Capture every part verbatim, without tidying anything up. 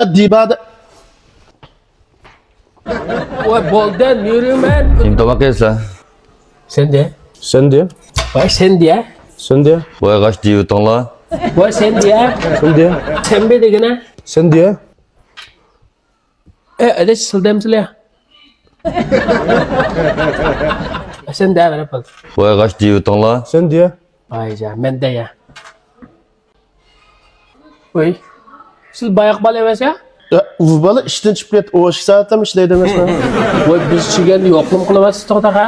دىبادە. ۋاي، بولدى، نېمە يۈرىمەن؟ نېمە تاماق يەيسىلەر؟ سەندە. سەندە. ۋاي، سەندە. سەندە. ۋاي، غاش دېيىۋېتىڭلار. ۋاي، سەندە. سەندە. سەنبە دېگىنە. سەندە. ئە، ئەدەش سىلدەمسىلە. سەندە بېرىپ بول. ۋاي، غاش دېيىۋېتىڭلار. سەندە. ۋاي جا، مەندە يا. ۋاي، سىز باياق بالا ئەمەس يا؟ يا، ئۇ بالا ئىشتىن چىقىپ كەتتى، ئوشۇق سائەتتىمۇ ئىشلەيدۇ ئەمەسمۇ؟ ۋاي، بىز چىگەندە يوقلىما قىلىۋاتىسىز توغدا ھە؟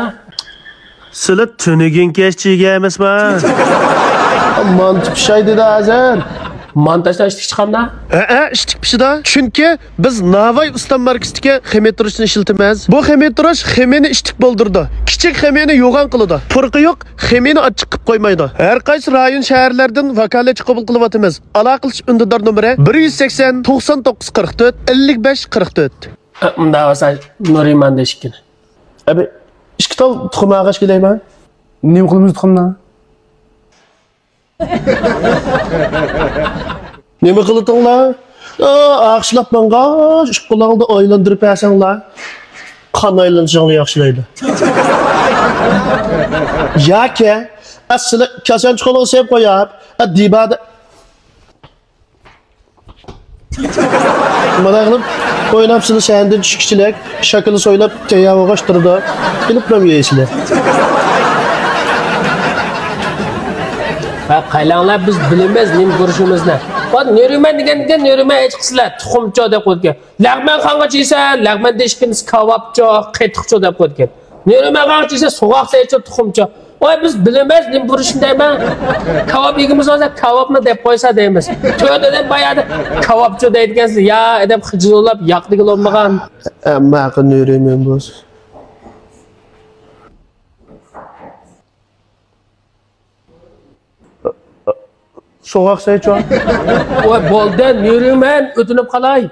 سىلە تۈنۈگۈن كەچ چىگە ئەمەسما؟ مانتا پىشاي دېدى ھازىر. مانتا ئىشتىك چىقامدا؟ ھەئە، ئىشتىك پىشىدا. چۈنكى بىز ناۋاي ئۇستام ماركىسىدىكى خېمىرتۇرۇچنى ئىشلىتىمىز. بۇ خېمىرتۇرۇچ خېمىرنى ئىشتىك بولدۇرىدۇ. كىچىك خېمىرنى يوغان قىلىدۇ. پۇرىقى يوق، خېمىرنى ئاچچىق قىلىپ قويمايدۇ. ھەر قايسى رايون شەھەرلەردىن ۋاكالەتچى قوبۇل قىلىۋاتىمىز. ئالاقىلىشىش ئۈندىدار نومۇرى بىر يۈز سەكسەن، توقسان توققۇز، قىرىق تۆت، ئەللىك بەش، قىرىق تۆت. ئە، ئۇنداق بولسا نۇرىمان دېيىشكىن. ئەبى، ئىككى تال تۇخۇم ئاغاچ كېلەيمۇ؟ نېمە قىلىمىز تۇخۇمنى؟ نېمە قىلىتىڭلار؟ ئا، ئاخشىلاپ ماڭغاچ، ئۇكىلاڭدا ئايلاندۇرۇپ بەرسەڭلار، قان ئايلىنىشىڭلار ياخشىلايدۇ. ياكى، ئە، سىلى كاسانچە قولىغا سېلىپ قويۇپ، ئە، دىبادە. مانا قىلىپ ئويناپ سىلى سەھنىدىن چۈشكۈچىلىك، شاكىلى سويلاپ تەييار بولغاچ تۇرىدۇ. ئېلىپ مەن يەيسىلەر. ۋە قايلاڭلار، بىز بىلىمىز نېمە بۇرۇشىمىزنى. ۋە نېرىمەن دېگەندىكىن نېرىمەن ھېچقىسىلەر تۇخۇمچۇ دەپ قويدىكەن. لەغمەن خانغا چىيسەن، لەغمەن دېيىشكىن كاۋاپچۇ، قېتىقچۇ دەپ قويدىكەن. نېرىمەن خانغا چىيسەن، سوغاق سەيچۇ، تۇخۇمچۇ. ۋاي، بىز بىلىمىز نېمە بۇرۇشنى دەيمەن. كاۋاپ يېگۈمىز بولسا كاۋاپنى دەپ قويسا دەيمىز. تۆدە دەپ بايادا كاۋاپچۇ دەيدىكەنسىز. يا ئادەم خىجىللاپ ياقتىكى بولمىغان. ئەمما قىلىۋېرىمەن بولسا. سوغاق سەيچۇ. ۋاي، بولدى، نېرىمەن ئۆتۈنۈپ قالاي.